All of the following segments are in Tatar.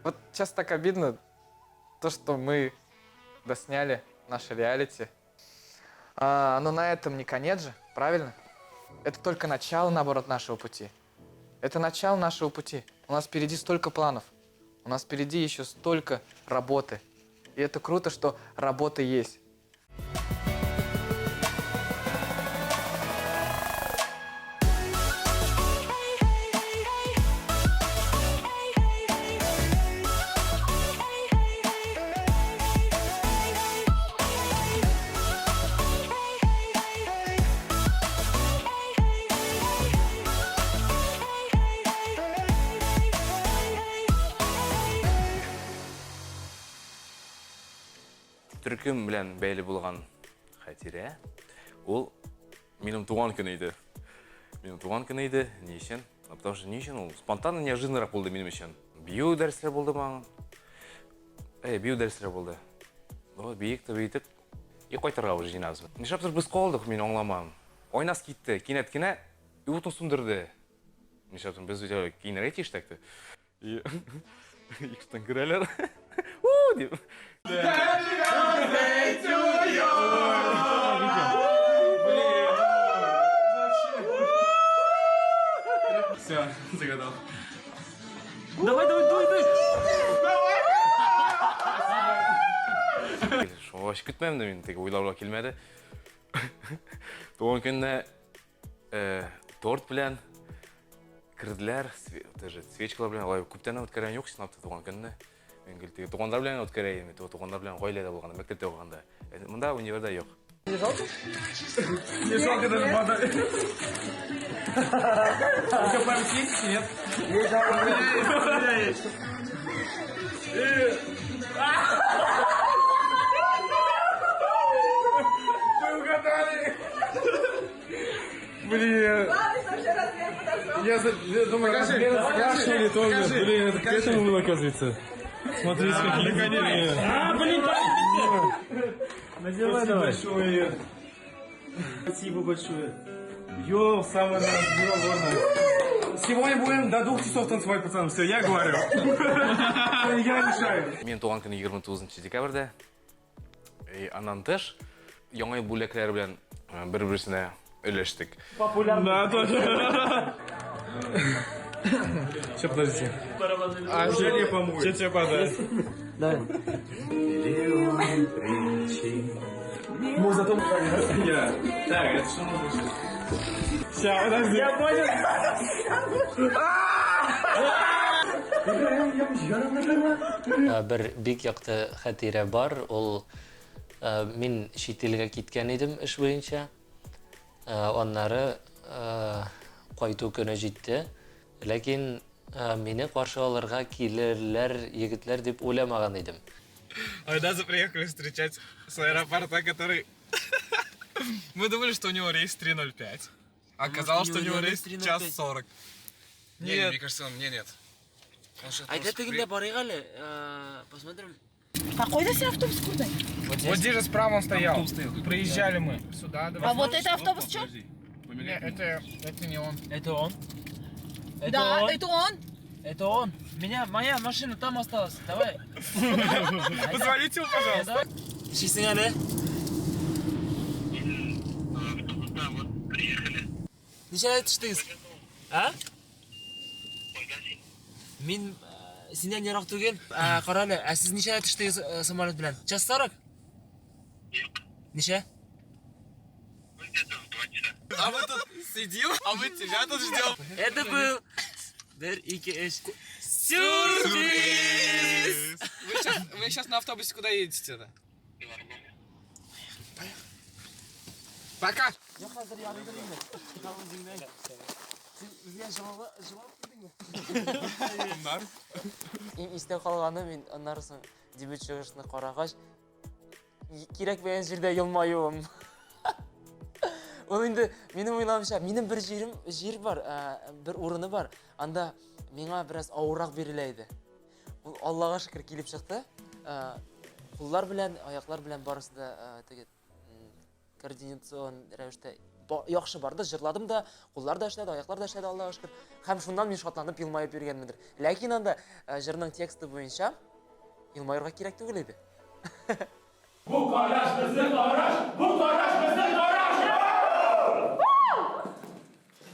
Вот сейчас так обидно, то, что мы досняли наше реалити. А, но на этом не конец же, правильно? Это только начало, наоборот, нашего пути. Это начало нашего пути. У нас впереди столько планов. У нас впереди еще столько работы. И это круто, что работа есть. Төркем белән бәйле булган хатирә ул минем туган көн иде. Минем туган көн иде. Ни өчен? Ну, потому что ни өчен ул спонтанно неожиданнырак булды минем өчен. Бию дәресләре булды моң. Әй, бию дәресләре булды. Ну, биек тә биетек. И кайтырга уже җыенабыз. Нишләптер без калдык, мин аңламам. Айназ китте, кинәт кенә и утын сүндерде. Нишләптер без өйдә киенергә тиеш тәкте. И ишектән керәләр. У дип. Все, загадал. Давай, давай, давай, давай. Шуңа вообще көтмәдем дә мин, теге уйларга килмәде. Туган көнне торт белән керделәр, даже свечкалар белән, алай күптән үткәргән юк, чынлап та туган көнне. Мин гел теге туганнар белән үткәрә идем, туганнар белән гаиләдә булганда, мәктәптә укыганда. Монда универда юк. Не жалко? Не жалко даже вода. У тебя память есть или нет? У меня есть. Вы угадали! Блин. Я, я думаю, размер спрашивали тоже. Блин, это к этому было, оказывается. Смотрите, какие наконец. А, блин, Надевай давай. Большое. Спасибо большое. Йоу, самый раз, Сегодня будем до 2 часов танцевать, пацаны. Все, я говорю. Я решаю. Минем туган көне 29 декабрьдә. И аннан тыш, яңа ел бүләкләре белән бер-берсенә өләштек. Да, тоже. Сейчас, подождите. А, что помочь? Что тебе подать? Давай. Мы зато... Я. Так, это что нужно? Сейчас, подожди. Я понял. Бер бик якты хатирә бар. Ул мин чит илгә киткән идем эш буенча. Аннары кайту көне җитте. Ләкин мине каршы алырга килерләр егетләр дип уйламаган идем. Айдаза приехали встречать с аэропорта, который... Мы думали, что у него рейс 3.05. Оказалось, что у него рейс час 40. Нет, мне кажется, он не нет. Әйдә тегендә барыйк әле, посмотрим. А кайда син автобус күрдең? Вот здесь же справа он стоял. Проезжали мы. Сюда, давай. А вот это автобус что? Нет, это не он. Это он. Это Да, он. это он. Это он. Меня, моя машина там осталась. Давай. Позвоните ему, пожалуйста. Нишлисең әле? Ничәдә төштегез? А? Мин синнән ерак түгел. Кара әле, ә сез ничәдә төштегез самолет белән? Час 40? Ничә? А мы тут сидим, а мы тебя тут ждем. Это был бер, ике, өч. Сюрприз! Вы сейчас на автобусе куда едете-то? Пока. Юк, хәзер ярыйдыр инде. Син безгә жылап килдеңме? Иң истә калганы мин аннары соң дебют чыгышны карагач, кирәкмәгән җирдә елмаюым. Ул инде минем уйлавымча, минем бер җирем җир бар, бер урыны бар. Анда миңа бераз авыррак бирелә иде. Ул Аллага шөкер килеп чыкты. Куллар белән, аяклар белән барысы да теге координацион рәвештә Яхшы барды, җырладым да, куллар да эшләде, аяклар да эшләде, Аллага шөкер. Һәм шуннан мин шатланып елмаеп йөргәнмендер. Ләкин анда җырның тексты буенча елмаерга кирәк түгел иде. Бу караш безнең караш, бу караш безнең караш!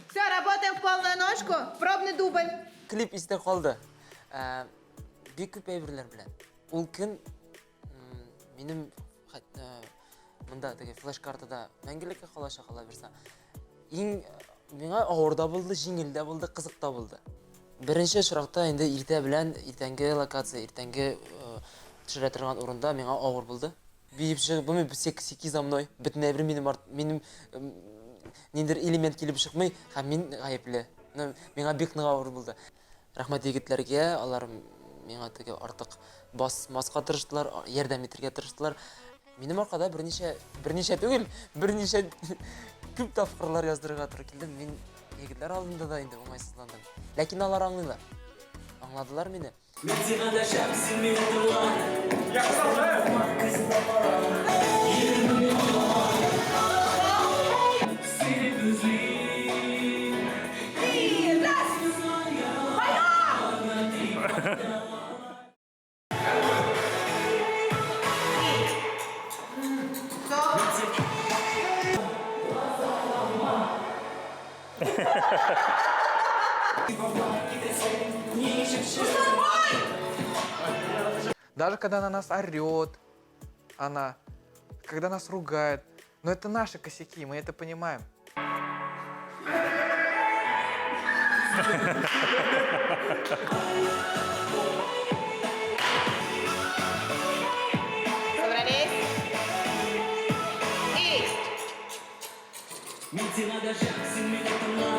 Все, работаем в полную ножку. Пробный дубль. Клип истә калды. Бик күп әйберләр белән. Ул көн минем монда теге флеш-картада мәңгелеккә калачак, Алла бирсә. Иң миңа авыр да булды, җиңел дә булды, кызык та булды. Беренче очракта инде иртә белән иртәнге локация, иртәнге төшерә торган урында миңа авыр булды. Биеп чыгып булмый, все косяки за мной, бөтен әйбер минем арт, минем ниндидер элемент килеп чыкмый һәм мин гаепле. Миңа бик нык авыр булды. Рәхмәт егетләргә, алар миңа теге артык басмаска тырыштылар, ярдәм итәргә тырыштылар. Минем аркада берничә, берничә түгел, берничә күп тапкырлар яздырырга туры килде. Мин егетләр алдында да инде уңайсызландым. Ләкин алар аңлыйлар. Аңладылар мине. Мин сиңа дәшәм, син мине тыңла. Күземә кара. Йөрәгемне аңлама. Сине күзлим. Даже когда она нас орет, она, когда нас ругает, но это наши косяки, мы это понимаем. Собрались. И... Мин сиңа дәшәм, син мине тыңла.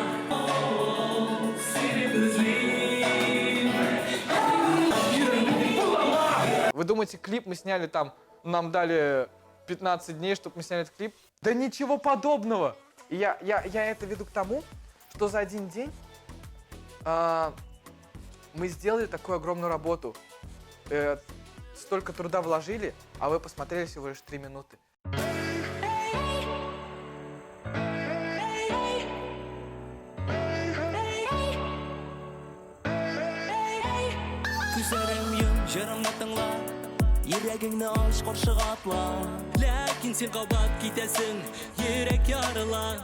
Сине күзлим. Вы думаете, клип мы сняли там, нам дали 15 дней, чтобы мы сняли этот клип? Да ничего подобного! И я это веду к тому, что за один день мы сделали такую огромную работу. Столько труда вложили, а вы посмотрели всего лишь 3 минуты. Күзләрем йом, җырымны тыңла. Йөрәгеңне ач, каршыга атла. Ләкин син кабат китәсең, йөрәк ярыла.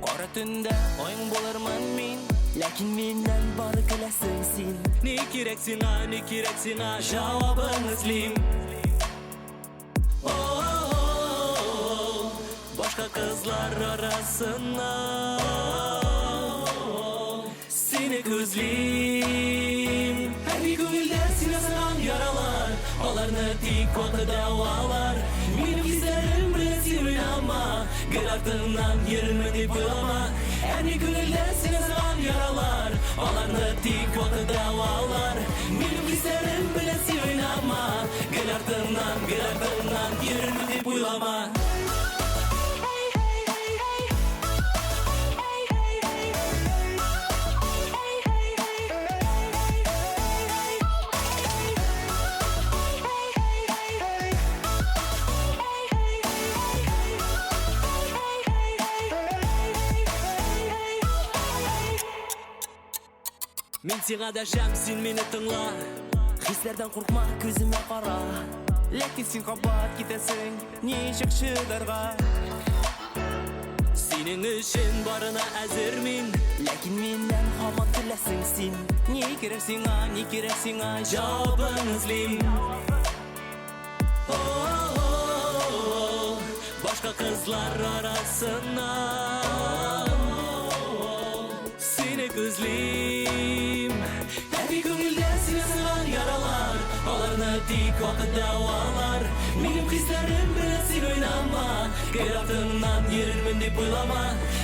Кара төндә аең булырмын мин. Ләкин миннән бары көләсең син. Ни кирәк сиңа, ни кирәк сиңа, җавабын эзлим. О-о-о-о, башка кызлар арасыннан сине күзлим. Һәр күңелдә син ясаган яралар, аларны тик вакыт дәвалар. Минем хисләрем белән син уйнама, гел артыңнан йөрермен дип уйлама. Һәр күңелдә син ясаган яралар, аларны тик вакыт дәвалар. Минем хисләрем белән син уйнама, гел артыңнан, гел артыңнан йөрермен дип уйлама. Мин сиңа дәшәм, син мине тыңла. Хисләрдән куркма, күземә кара. Ләкин син кабат китәсең, ничек чыдарга? Синең өчен барына әзер мин. Ләкин миннән һаман көләсең син. Ни кирәк сиңа, ни кирәк сиңа, җавабын эзлим. О-о-о-о, башка кызлар арасыннан сине күзлим. Һәр күңелдә син ясаган яралар, аларны тик вакыт дәвалар. Минем хисләрем белән син уйнама, гел артыңнан йөрермен дип уйлама.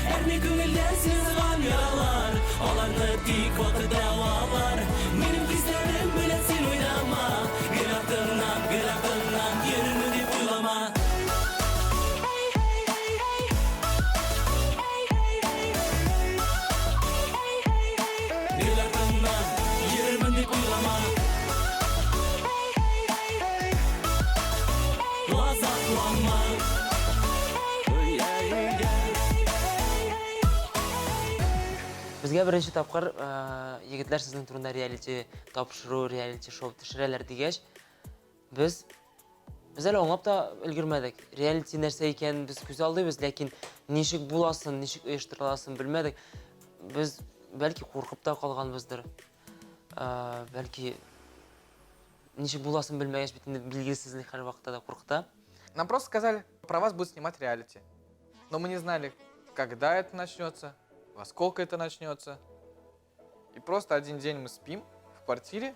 Һәр күңелдә син ясаган яралар, аларны тик вакыт дәвалар. Минем хисләрем белән син уйнама, гел артыңнан, гел артыңнан йөрермен дип уйлама. Гел артыңнан йөрермен дип уйлама. Газапланма. Безгә беренче тапкыр егетләр сезнең турында реалити тапшыру, реалити шоу төшерәләр дигәч, без без әле аңлап та өлгермәдек. Реалити нәрсә икәнен без күз алдыйбыз, ләкин ничек буласын, ничек оештырыласын белмәдек. Без бәлки куркып та калганбыздыр. Бәлки ничек буласын белмәгәч бит инде билгесезлек һәрвакытта да куркыта. Нам просто сказали, про вас будут снимать реалити. Но мы не знали, когда это начнется, во сколько это начнется. И просто один день мы спим в квартире.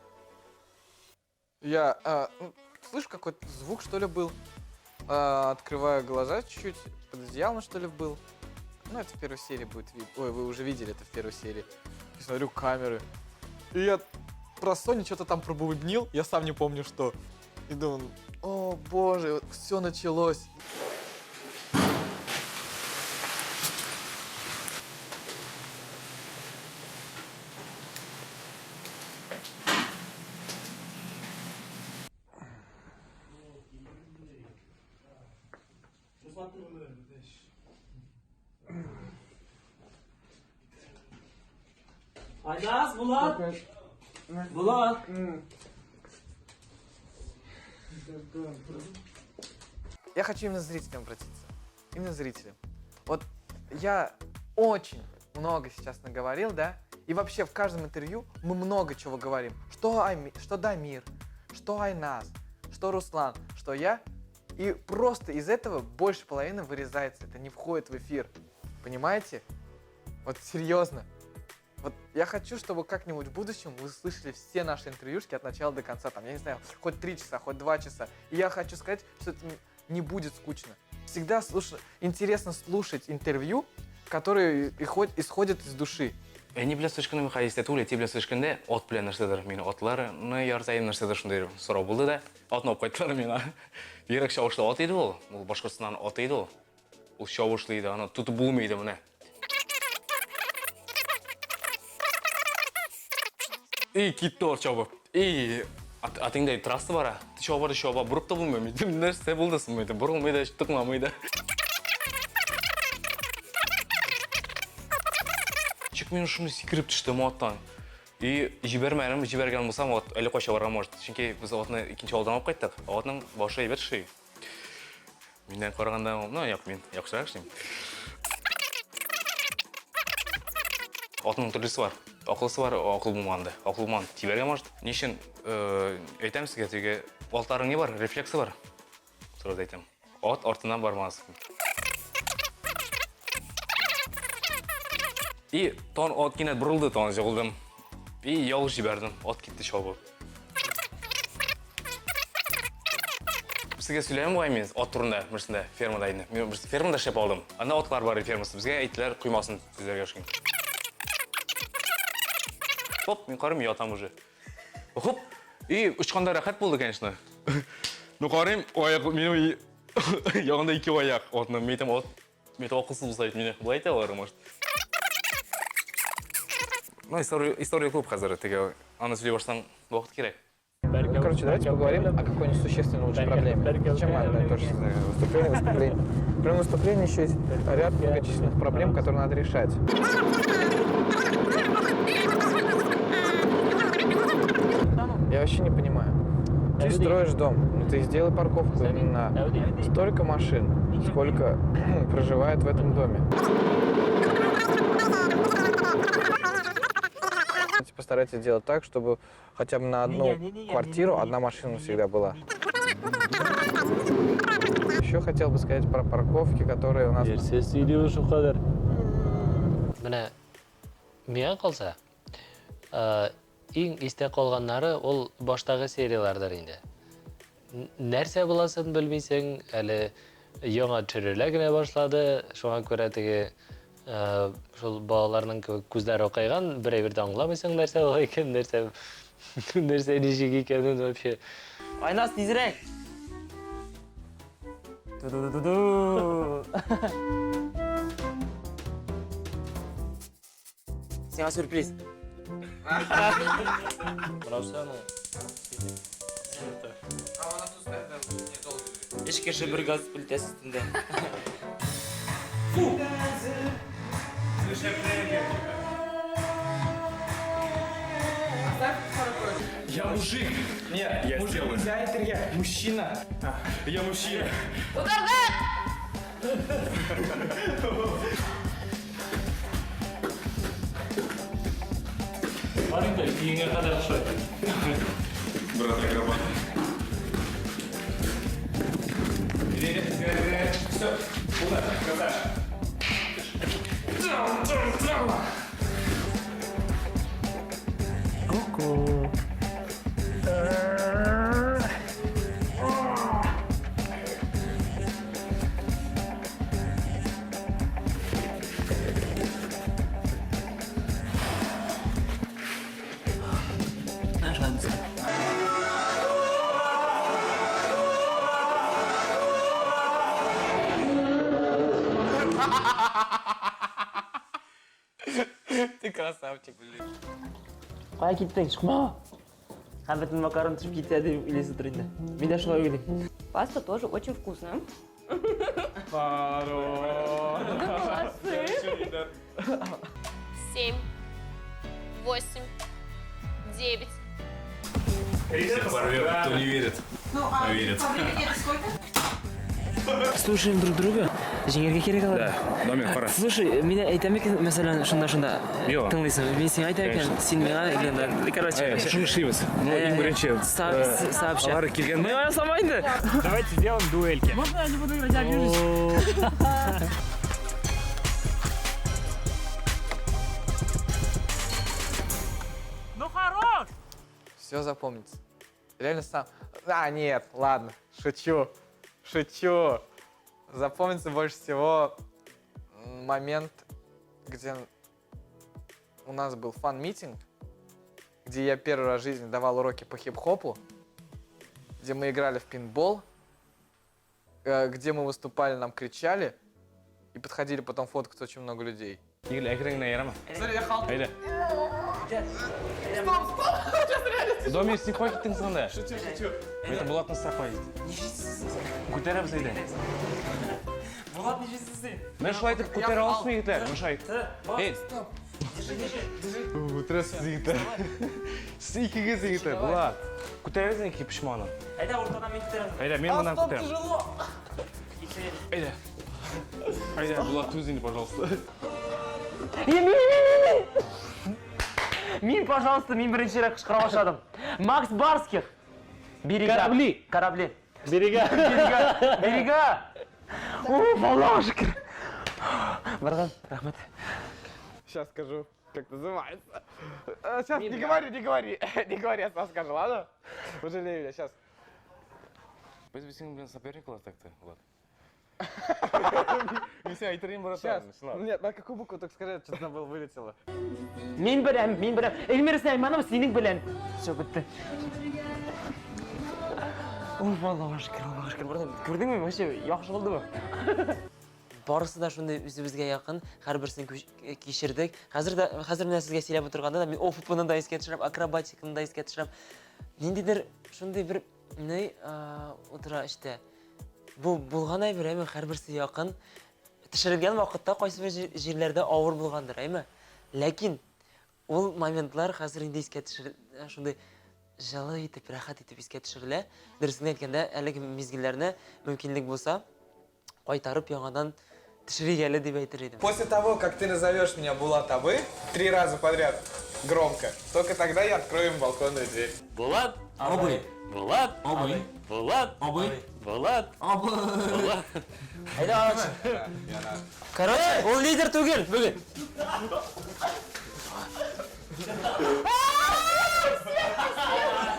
Я ну, слышу, какой-то звук, что ли, был. Открываю глаза чуть-чуть, под одеялом, что ли, был. Ну, это в первой серии будет видно. Ой, вы уже видели это в первой серии. И смотрю камеры. И я про Соню что-то там пробубнил, я сам не помню что. И думаю, о боже, все началось. Айназ, Булат! Булат! Я хочу именно зрителям обратиться. Именно зрителям. Вот я очень много сейчас наговорил, да? И вообще в каждом интервью мы много чего говорим. Что, что Дамир, что Айназ, что Руслан, что я. И просто из этого больше половины вырезается. Это не входит в эфир. Понимаете? Вот серьезно. Вот я хочу, чтобы как-нибудь в будущем вы услышали все наши интервьюшки от начала до конца. Там, я не знаю, хоть 3 часа, хоть 2 часа. И я хочу сказать, что это не будет скучно. Всегда интересно слушать интервью, которые исходят из души. Әни белән сөйләшкәндә мин хәзер түгел, әти белән сөйләшкәндә ат белән нәрсәдер, мин атларны яратайым нәрсәдер шундый сорау булды да, атны алып кайттылар миңа. Бигрәк чабышлы ат иде ул, ул Башкортстаннан аты иде ул. Ул чабышлы иде, аны тотып булмый иде менә. И китте ат чабып. И атыңда трасса бара. Чаба да чаба, борып та булмый. Мин нәрсә булды соң, мин борылмый да, тыкмамый да. Чик мин шуны сикереп төштем аттан. И җибәрмәдем, җибәргән булсам, ат әллә кайчан барган может. Чөнки без атны икенче авылдан алып кайттык. Атның башы әйбәт эшли. Миннән караганда, ну, юк, мин яхшырак эшлим. Атның төрлесе бар. Акыллысы бар, акыл булмаган да. Акыл булмаган тибәргә может. Ни өчен әйтәм сезгә, теге атларның ни бар, рефлексы бар. Сразу әйтәм. Ат артыннан бармас. И тон ат кинәт борылды, тон җыгылдым. И ялгыш җибәрдем, ат китте чабып. Сезгә сөйләдем бугай мин ат турында берсендә фермада инде. Мин бер фермада эшләп алдым. Анда атлар бар иде фермасы. Безгә әйттеләр, коймасын төзергә шуны. Хоп, мин карыйм, ятам уже. Хоп, и очканда рәхәт булды, конечно. Ну карыйм, аяк минем ягында ике аяк атның. Мин әйтәм, ат, мин әйтәм, акылсыз булса әйт, мине болай әйтә алар, может. Ну, история күп хәзер, теге аны сөйли башласаң, вакыт кирәк. Короче, давайте поговорим о какой-нибудь существенно лучшей проблеме. Зачем мы одно и то же выступление, выступление? Кроме выступления еще есть ряд многочисленных проблем, которые надо решать. Я вообще не понимаю. Ты строишь дом, но ты сделай парковку именно на столько машин, сколько проживает в этом доме. Постарайтесь сделать так, чтобы хотя бы на одну квартиру одна машина всегда была. Еще хотел бы сказать про парковки, которые у нас... Менә миңа калса, иң истә калганнары ул баштагы серияләрдер инде. Нәрсә буласын белмисең, әле яңа төшерелә генә башлады, шуңа күрә теге шул балаларның кебек күзләре акайган, бер әйбер дә аңламыйсың нәрсә була икән, нәрсә ничек икәнен вообще. Айназ, тизрәк! Ту-ду-ду-ду-ду. Сиңа сюрприз. Өч кеше бер газ плитәсе өстендә. Я мужик. Нет, Я мужик сделаю. нельзя әйтергә. Мужчина. Я мужчина. Утырдык! Брат, акробат. Все, Булат, красавчик. Ты красавчик. Кая киттең? Чыкма! Һәм бөтен макарон төшеп китә дип уйлыйсыздыр инде. Мин дә шулай уйлыйм. Паста тоже очень вкусная. 7, 8, 9. Всех порвем, кто не верит. Ну, а Поверит. по времени это сколько? Слушаем друг друга. Җиңәргә кирәк алар. Да, номер пора. Слушай, мин әйтәм икән, мәсәлән, шунда-шунда Юк. тыңлыйсың. Мин сиңа әйтәм икән, син миңа или короче. Шуны эшлибез. Ну, иң беренче. Сообща. Алар килгәндә Ну, я сама инде. Давайте сделаем дуэльки. Можно я не буду играть, я обижусь? Ну хорош! Все запомнится. Реально сам... А, нет, ладно, шучу. Шучу. Запомнится больше всего момент, где у нас был фан-митинг, где я первый раз в жизни давал уроки по хип-хопу, где мы играли в пинбол, где мы выступали, нам кричали, и подходили потом фоткаться очень много людей. Егер әкрен генә ярама. Смотри, я хал... Әйдә. Стоп, стоп! Домир, син кая киттең соң анда? Шучу, шучу. Это Булатны страховать. Күтәрәбез әйдә. Булат, ничек син? Менә шулай итеп күтәрә аласыңмы, егетләр? Менә шулай. Эй, Үтерәсез, егетләр. Сез икегез, егетләр. Булат. Күтәрәсең ике почманы. Әйдә, уртадан мин күтәрәм. Әйдә, мин моннан Стоп, күтәрәм. тяжело! Әйдә. Әйдә, Булат, түз инде, пожалуйста. Мин, пожалуйста, мин беренчерәк кычкыра башладым. Макс Барских. Берега. Корабли. Корабли. Берега. Берега. Берега. Уф, Аллаһу шөкер. Барган, рәхмәт. Сейчас скажу, как называется. Сейчас, не говори, не говори. Не говори, я сам скажу, ладно? Пожалей меня, сейчас. Без бит синең белән соперниклар так-то, Булат. Мин сиңа әйтер идем, Сейчас. братан. Нет, на какую букву только скажи, я что-то забыл, вылетело. Мин беләм, мин беләм. Эльмира Сәйманова синең белән. Все, бетте. Уф, Аллаһу шөкер, Аллаһу шөкер. Братан, күрдеңме, вообще яхшы булдымы? Барысы да шундый үзебезгә якын, һәрберсен кичердек. Хәзер дә, хәзер менә сезгә сөйләп утырганда да мин ОФПны да искә төшерәм, акробатиканы да искә төшерәм. Ниндидер шундый бер ни утыра эчтә. Бу булган әйбер, әйме, һәрберсе якын. Төшерелгән вакытта кайсы бер җирләрдә авыр булгандыр, әйме? Ләкин ул моментлар хәзер инде искә төшер, шундый җылы итеп, рәхәт итеп искә төшерелә. Дөресен әйткәндә, әлеге мизгелләрне мөмкинлек булса, кайтарып яңадан төшерик әле дип әйтер идем. После того, как ты назовешь меня Булат Абы три раза подряд громко, только тогда я открою им балконную дверь. Булат. Абый. Булат. Абый. Булат. Абый. Булат. Абый. Булат. Әйдә, алачы. Короче, ул лидер түгел бүген.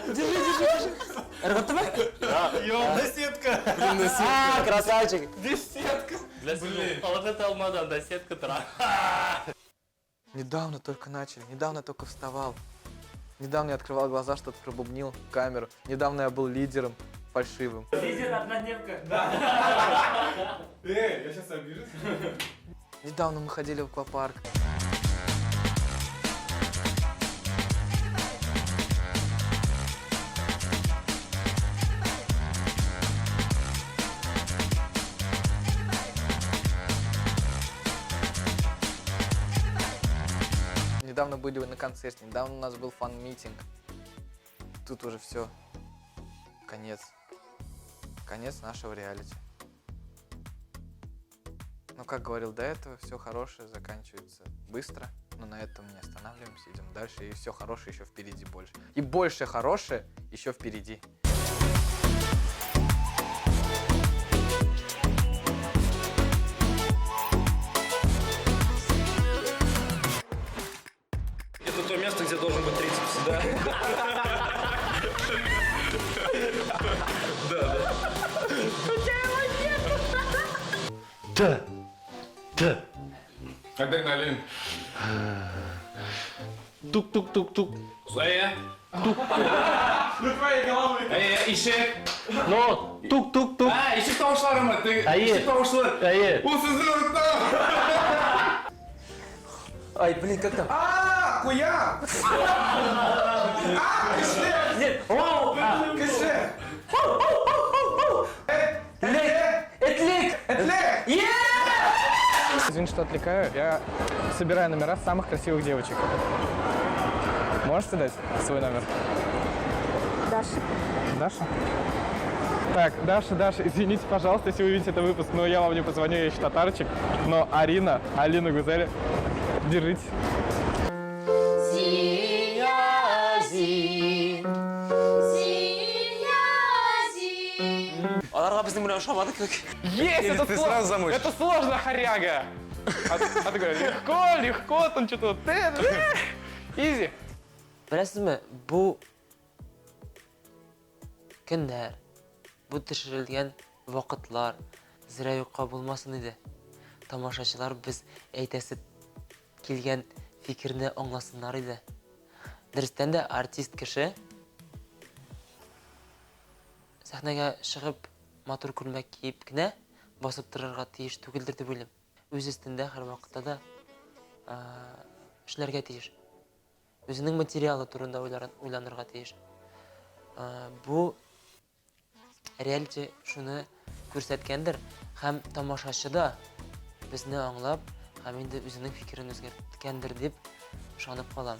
Держи, держи, держи. Ыргыттымы? Беседка! А, красавчик. Беседка! Для Вот это алмадан да сетка тора. Недавно только начали, недавно только вставал. Недавно я открывал глаза, что-то пробубнил в камеру. Недавно я был лидером фальшивым. Лидер однодневка. Эй, я сейчас обижусь. Недавно мы ходили в аквапарк. Недавно были на концерте, недавно у нас был фан-митинг. Тут уже все. Конец. Конец нашего реалити. Но, как говорил до этого, все хорошее заканчивается быстро. Но на этом не останавливаемся, идем дальше. И все хорошее еще впереди больше. И больше хорошее еще впереди. Это то место, где должен быть трицепс, да? Да, да. Т. Т. Адреналин. Тук-тук-тук-тук. Зая. Тук. Ну твоей головы. Ишек. Но. Тук-тук-тук. А, ишек тавышларымы? Ты Әйе. ишек тавышлары. Әйе. Ул сезнең урында. Ай, блин, как там? А, куян. А, кеше. Нет, вау! Кеше. Этлек! Этлек! Этлек! Извини, что отвлекаю. Я собираю номера самых красивых девочек. Можете дать свой номер? Даша. Даша? Так, Даша, Даша, извините, пожалуйста, если вы увидите этот выпуск, но я вам не позвоню, я еще татарчик. Но Арина, Алина Гузели, держитесь. Аларга безнең белән ошамады кебек. Есть! Или Это, ты сразу замочишь? Это сложно, хоряга! А ты говоришь, легко, легко, там что-то... Изи. Беләсезме, бу көннәр, бу төшерелгән вакытлар зря юкка булмасын иде. Тамашачылар без әйтәсе килгән фикерне аңласыннар иде. Дөрестән дә артист кеше сәхнәгә чыгып матур күлмәк киеп кенә басып торырга тиеш түгелдер дип уйлыйм. Үз өстендә һәрвакытта да эшләргә тиеш. Үзенең материалы турында уйланырга тиеш. Бу реалити шуны күрсәткәндер һәм тамашачы да безне аңлап һәм инде үзенең фикерен үзгәрткәндер дип ышанып калам.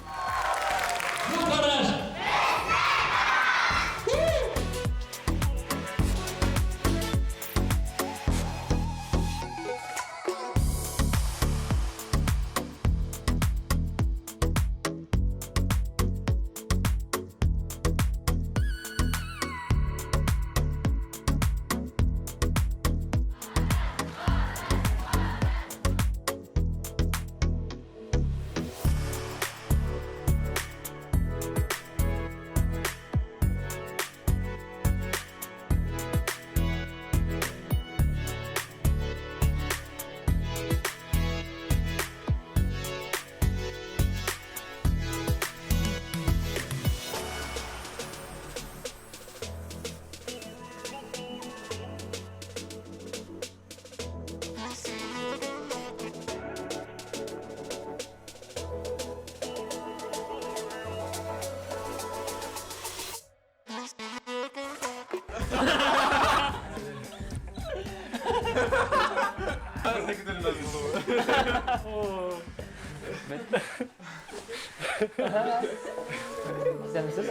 Исәнмесез?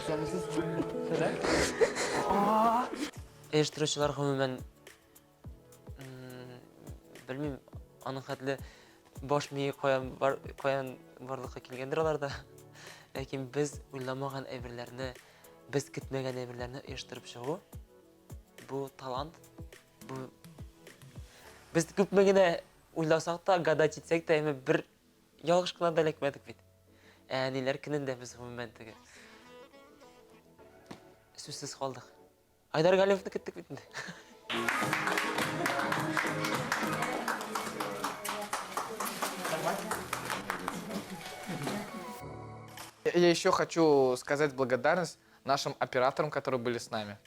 Исәнмесез? Оештыручылар гомумән белмим, аның хәтле баш мие каян бар, каян барлыкка килгәндер аларда. Ләкин без уйламаган әйберләрне, без көтмәгән әйберләрне оештырып чыгу бу талант, бу без күпме генә уйласак та, гадать итсәк тә, әмма бер ялгыш кына да эләкмәдек бит. Ә әниләр көнендә без гомумән теге сүзсез калдык. Айдар Галимовны көттек бит инде. Я еще хочу сказать благодарность нашим операторам, которые были с нами.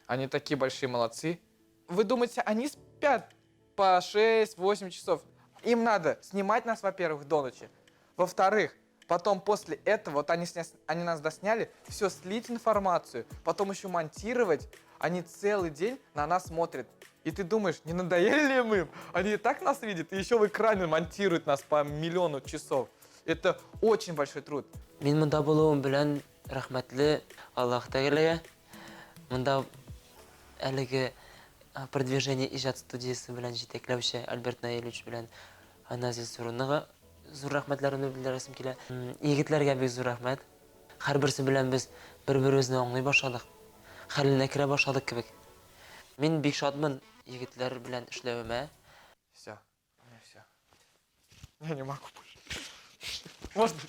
Они такие большие молодцы. Вы думаете, они спят по 6-8 часов? Им надо снимать нас, во-первых, до ночи. Во-вторых, потом после этого, вот они, они нас досняли, все слить информацию, потом еще монтировать. Они целый день на нас смотрят. И ты думаешь, не надоели ли мы им? Они и так нас видят, и еще в экране монтируют нас по миллиону часов. Это очень большой труд. Мин монда булуым белән рәхмәтле Аллаһ Тәгаләгә. Монда әлеге Продвижение иҗат студиясе белән җитәкләүче Альберт Наилевич белән Назил Сурунага зур рәхмәтләремне белдерәсем килә. Егетләргә бик зур рәхмәт. Һәрберсе белән без бер-беребезне аңлый башладык. Хәленә керә башладык кебек. Мин бик шатмын егетләр белән эшләвемә. Все, у меня все. Я не могу больше. Можно?